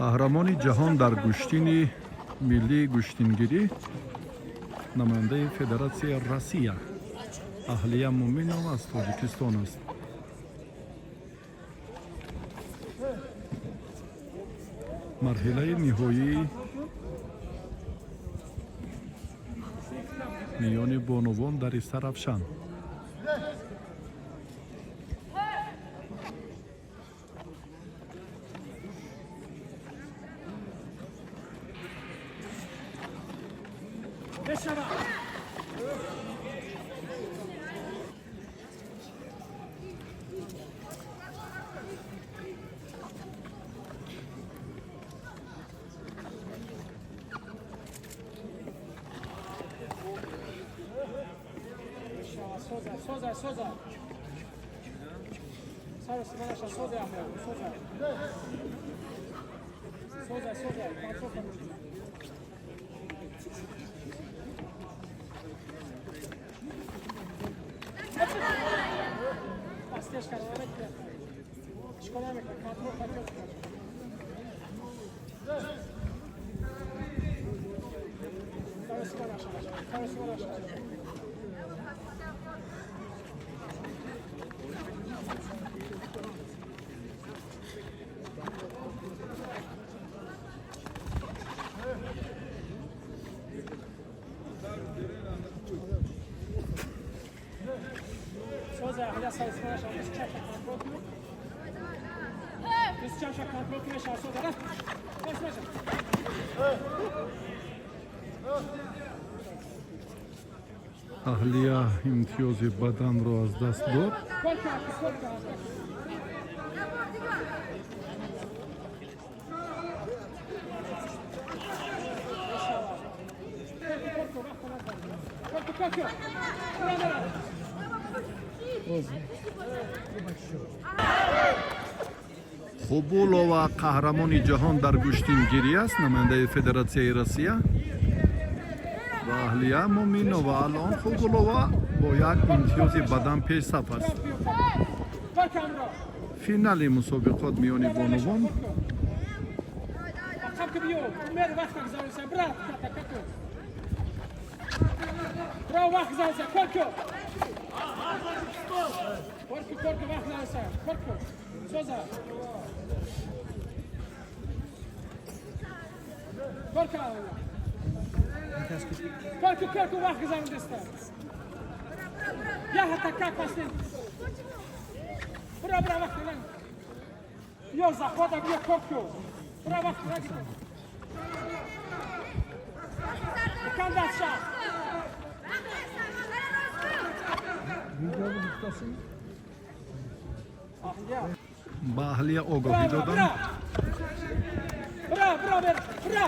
Қаҳрамони ҷаҳон дар гӯштини миллии гӯштингирӣ, намояндаи Федератсияи Россия Аҳлия Муминова аз Тоҷикистон аст. Марҳилаи ниҳоии миёни бонувон дар Истаравшан. Соза, соза, соза. Сара симанаша соза, Аҳлия, соза. Соза, соза, контрол кун. Пастеш карда намекунад. Чикор намекунад? Контрол, контрол кун. Сара симанаша, сара симанаша. Соза, Аҳлия, сара симанаша. Дасти чапша контрол кун. Дасти чапша контрол кун, мешава, соза. Рафт. Сара симанаша. Аҳлия имтиёзи баданро аз даст дод. Кор кун, кор кун. Кор кун, кор кун. Бира, бира. Хубулова қаҳрамони ҷаҳон дар гӯштингирӣ аст, намояндаи Федератсияи Россия, ва Аҳлия Муминова. Алон Хубулова бо як имтиёзи бадан пешсаф аст. Кор кун, ро. Финали мусобиқот миёни бонувон. Ақаб ки биё. Мер вақт гузаронса. Бира, ката, ката. Бира, вақт гузаронса. Кор кун. Кор кун, кор кун, вақт гузаронса. Кор кун. Соза. Кор кун. Кор кун, кор кун, вақт гузарондиста. Я ҳатака пасин. Бира, бира, вақт гузарон. Биё, захвата биё, кор кун. Бира, вақт нагир. Кан дастша. Аҳлия. Ба Аҳлия огоҳӣ Бира, додам. Бира. Бира, бира, бира, бира.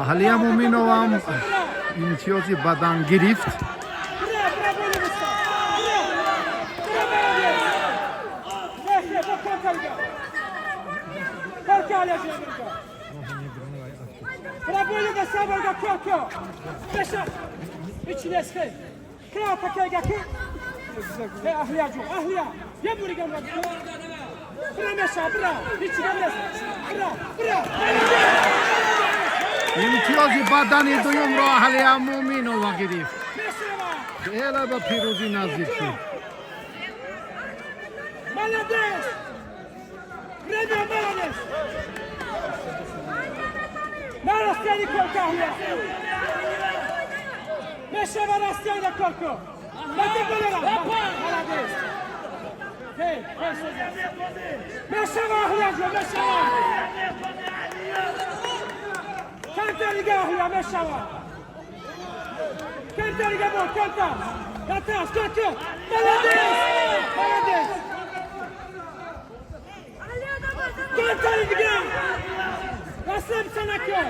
Аҳлия Муминовам имтиёзи бадан гирифт. Бира, бира, боли биста. Бира. Бира, молодец. Не, не, бо кор карда. Кор ка, Аҳлия ҷон, бира. Бира, боли да сабарга, кор кор. Беша. Ҳеч нест, хей. Кра атакайга ки. Эй, Аҳлия ҷон, Аҳлия. Я буригам ра. Бира, меша, бира. Ҳеч гап нест. Бира, бира. Имтиёзи бадани дуюмро Аҳлия Муминова гирифт. Мешава. Хеле ба пирӯзӣ наздик шуд. Молодец! Время, молодец! На расстоянии корка, Аҳлия! Мешава, расстояние корку! Мати болера! Молодец! Эй, эй, соза! Мешава, Аҳлия ҷон, мешава! Кантар дига, Аҳлия, мешава! Кантар дига бо, кантар! Наташ, корку! Молодец! Молодец! Кантар дига! Расслабься, накун!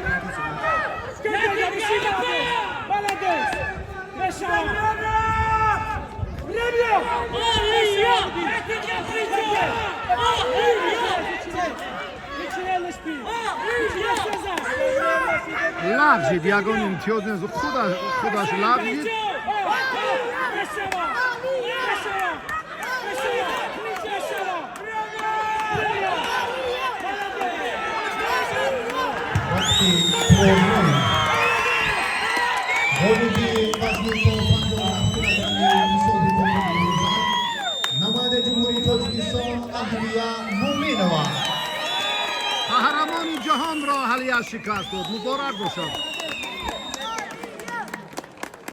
Кантар дига, биши, молодец! Молодец! Мешава! Время! Мешава! Мешава! Лағжид, ягон имтиёз нест, худаш лағжид. Мешава! Мешава! Мешава! Мешава! Шахси пуррӯй. Ғолиби вазни то 57 килограмми мусобиқаи имрӯза, намояндаи Ҷумҳурии Тоҷикистон, Аҳлия Муминова. Қаҳрамони ҷаҳонро Аҳлия шикаст дод. Муборак бошад.